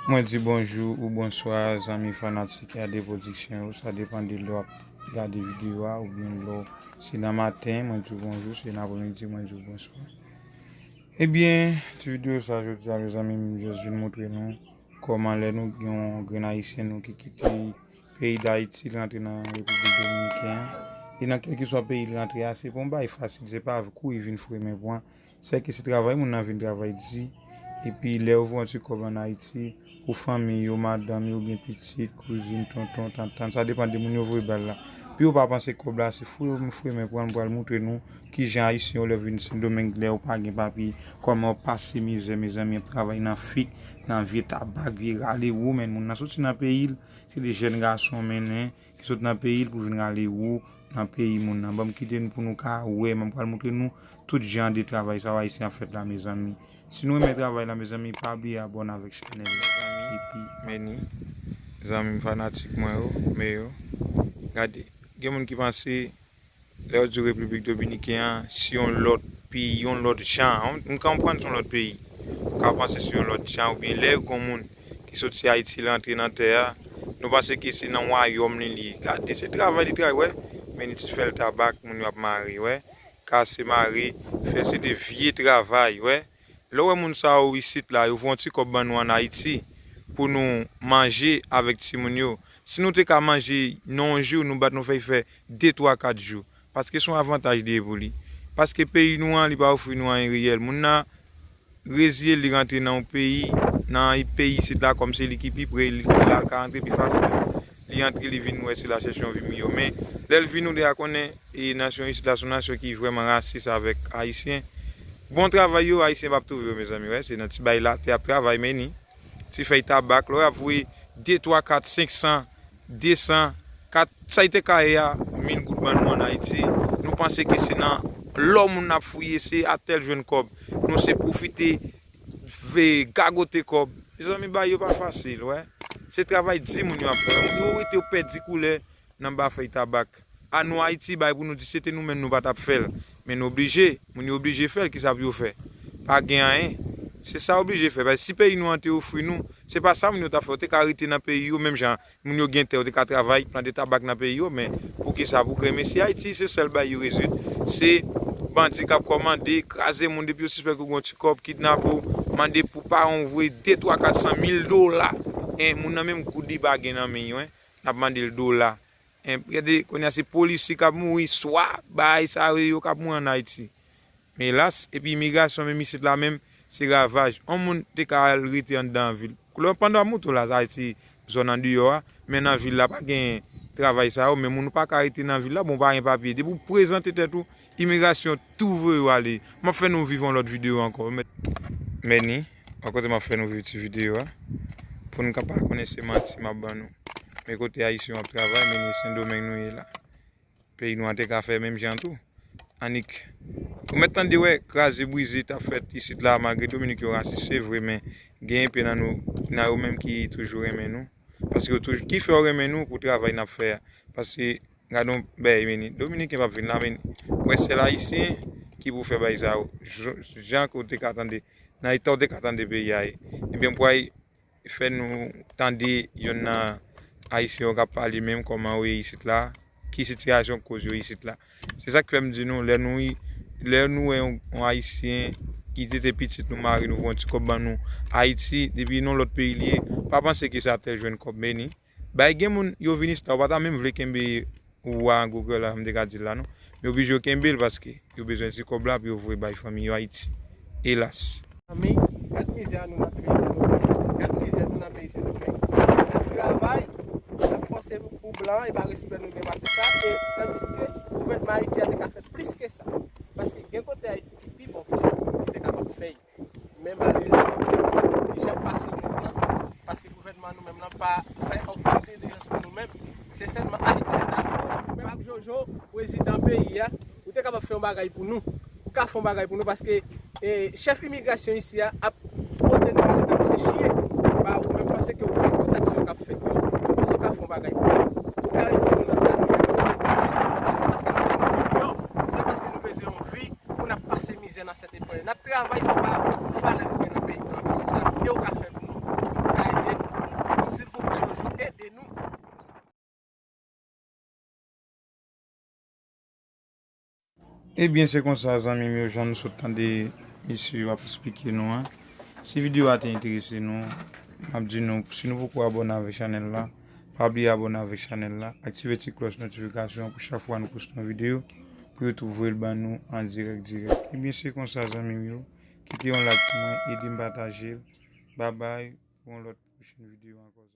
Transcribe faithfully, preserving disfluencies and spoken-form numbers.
Mwen di bonjou ou bonswa, zanmi fanatik R D Production yo. Sa depann de lè w ap gade videyo a, oubyen lè w, se nan maten, mwen di w bonjou, se nan apremidi, mwen di w bonswa. Ebyen, ti videyo sa jodi a, mezanmi, m just vin montre nou kòman lè nou gen yon grenn ayisyen nou ki kite peyi Dayiti, l rantre nan Repiblik Dominiken an, e nan kèlkeswa peyi l rantre a, se pa yon bagay fasil, se pa kouri vin foure men pran. Sèke se travay moun nan vin travay di, epi lè yo voye yon ti kòb ann Ayiti, pou fanmi yo, madanm yo, oubyen pitit, kouzin, tonton, tantan, sa depann de moun yo voye ba l la. Pou yo pa panse kòb la se foure, foure men pran, m pral montre nou kijan ayisyen yo lè yo vin Sendomeng, lè yo pa gen papye, kòman yo pase mizè, mezanmi, y ap travay nan fik, nan vye tabak, vye rale wou, men moun nan soti nan peyi l, se de jèn gason mennen, ki sot nan peyi l pou vin rale wou nan peyi moun nan. Ban m kite n pou nou ka wè, m pral montre nou tout jan de travay sa yo ayisyen ap fèt la, mezanmi. Si nou renmen travay la, mezanmi, pa bliye abòne avèk chanèl la. Epi, men ni, zanmi m fanatik mwen yo, men yo, gade, gen moun ki panse, lè yo di Repiblik Dominiken an, se yon lòt peyi, yon lòt jan. M konprann se yon lòt peyi. Ou ka panse se yon lòt jan, oubyen lè yon moun ki soti Ayiti, l antre nan tè a, nou panse ke se nan wayòm li, li ye. Gade, se travay li travay, wè. Men li ti fè l tabak, moun yo ap mare, wè. Kase mare, fè se de vye travay, wè. Lè w wè moun sa yo isit la, yo voye yon ti kòb ban nou ann Ayiti pou nou manje avèk timoun yo. Si nou te ka manje nan yon jou, nou bat nou fè fè de, twa, kat jou. Paske se yon avantaj li ye pou li. Paske peyi nou an, li pa ofri nou anyen reyèl. Moun nan reziye l, li rantre nan yon peyi, nan yon peyi isit la, kòm se li ki pi pre, li, li la ka rantre pi fasil. Li antre, li vin wè si l a chèche yon vi miyò. Men, lè l vin, ou deja konnen, e nasyon isit la, se yon nasyon ki vrèman rasis avèk Ayisyen. Bon travay yo, Ayisyen p ap twouve yo, mezanmi, wè, se nan ti bay latè y ap travay, men ni. Ti fèy tabak, lè w ap voye de, twa, kat, senk san, de san, kat, sa y te ka ye a, mil goud ban nou ann Ayiti. Nou panse ke se nan lò moun ap fouye, se atè l jwenn kòb. Nou se pwofite, ve gagote kòb. Mezanmi, bagay yo pa fasil, wè. Se travay di moun yo ap fè. Yo rete yo pèdi koulè nan ba fèy tabak. A nou Ayiti, bay pou nou di se te nou menm nou pa t ap fè l. Men nou oblije, moun yo oblije fè l, kisa pou yo fè? Pa gen anyen. Se sa oblije fè. Paske si peyi nou an te ofri nou, se pa sa moun yo t ap fè. Yo te ka rete nan peyi yo, menm jan moun yo gen tè, yo te ka travay, plante tabak nan peyi yo, men poukisa pou grenmesi? Ayiti, se sèl bay yo rezoud. Se bandi k ap kòmande, kraze moun depi yo sispèk ou gen yon ti kòb, kidnape w, mande pou paran w voye de, twa, kat san mil dola. En, moun nan menm goud li pa gen nan men yo, en. N ap mande l dola. En, gade, kounye a se polisye k ap mouri, swa bagay sa yo, yo k ap mouri ann Ayiti. Men elas, epi imigrasyon menm isit la menm, se ravaj. Yon moun te ka al rete anndan vil. Koulè pandan w ap montre w la, sa se zòn andeyò a, men nan vil la pa gen travay sa yo, men moun ou pa ka rete nan vil la, bon, ou pa gen papye. Depi w prezante tèt ou, imigrasyon tou voye w ale. M ap fè nou viv yon lòt videyo ankò. Men ni, yon kote m ap fè nou viv ti videyo a, pou nou ka pa konnen se manti m ap ban nou. Men kote Ayisyen yo ap travay, men ni Sendomeng nou ye la. Peyi nou an te ka fè menm jan tou. Annik, ou mèt tande wè, kraze brize t ap fèt isit la, malgre Dominik yo rasis, se vre, men gen enpe nan nou, nan yo menm ki toujou renmen nou. Paske yo toujou, ki fè yo renmen nou pou travay n ap fè a. Paske, gade yon bèy, men ni, Dominiken p ap vin la, men ni. Wè, sèl Ayisyen ki pou fè bagay sa yo. Jan, jan ke w te ka tande, nan eta w te ka tande peyi a ye. Ebyen, m pral fè nou tande yonn nan Ayisyen yo k ap pale menm kòman yo ye isit la, ki sitiyasyon koz yo isit la. Se sa k fè m di nou, lè nou, lè nou wè yon, yon Ayisyen ki te, te pitit nou, mari nou, voye yon ti kòb ban nou, Ayiti, depi nan lòt peyi li ye, pa panse ke se atè l jwenn kòb, men ni. Bay gen moun, yo vin isit la, yo pa ta menm vle kenbe ou a Google la, m te ka di l la, non. Men yo oblije yo kenbe l paske yo bezwen ti kòb la pou yo voye bay fanmi yo Ayiti. Elas. Zanmi, gad mizè nou nan peyi Sendomeng. Gad mizè nou nan peyi Sendomeng. N ap travay, n ap fòse pou blan, e pa respè nou gen pase sa, e tandiske gouvènman Ayiti a te ka fè plis ke sa. Paske gen kote Ayiti ki pi bon ke sa, ki te kapab fè. Men malerezman, li janm pase moun nan, paske gouvènman nou menm nan pa fè okenn delijans pou nou menm. Se sèlman achte zam. Menm ak Jojo, prezidan peyi a, ou te kapab fè yon bagay pou nou. Ou ka fè yon bagay pou nou paske, eh, chèf imigrasyon isi a ap pote nou ale tankou se chyen. Ba ou menm panse ke ou wè tout aksyon k ap fèt yo, ou panse ou ka fè yon bagay pou nou. Ou ka retire nou nan sa nou ye, paske si nou vòt se paske nou bezwen yon vi miyò, se paske nou bezwen yon vi pou n ap pase mizè nan sèten pwen yo. N ap travay, se pa valè nou gen nan peyi nou an, men se sa ke w ka fè pou nou. Ou ka ede n, Ebyen, se konsa, zanmi m yo, jan nou sot tande mesye yo ap esplike nou an. Si videyo a te enterese nou, m ap di nou, si nou poko abòne avèk chanèl la, pa bliye abòne avèk chanèl la, aktive ti klòch notifikasyon an pou chak fwa nou poste yon videyo, pou YouTube voye l ban nou an dirèk dirèk. Ebyen, se konsa, zanmi m yo, kite yon like pou mwen, ede m pataje l. Babay, pou yon lòt pwochèn videyo ankò.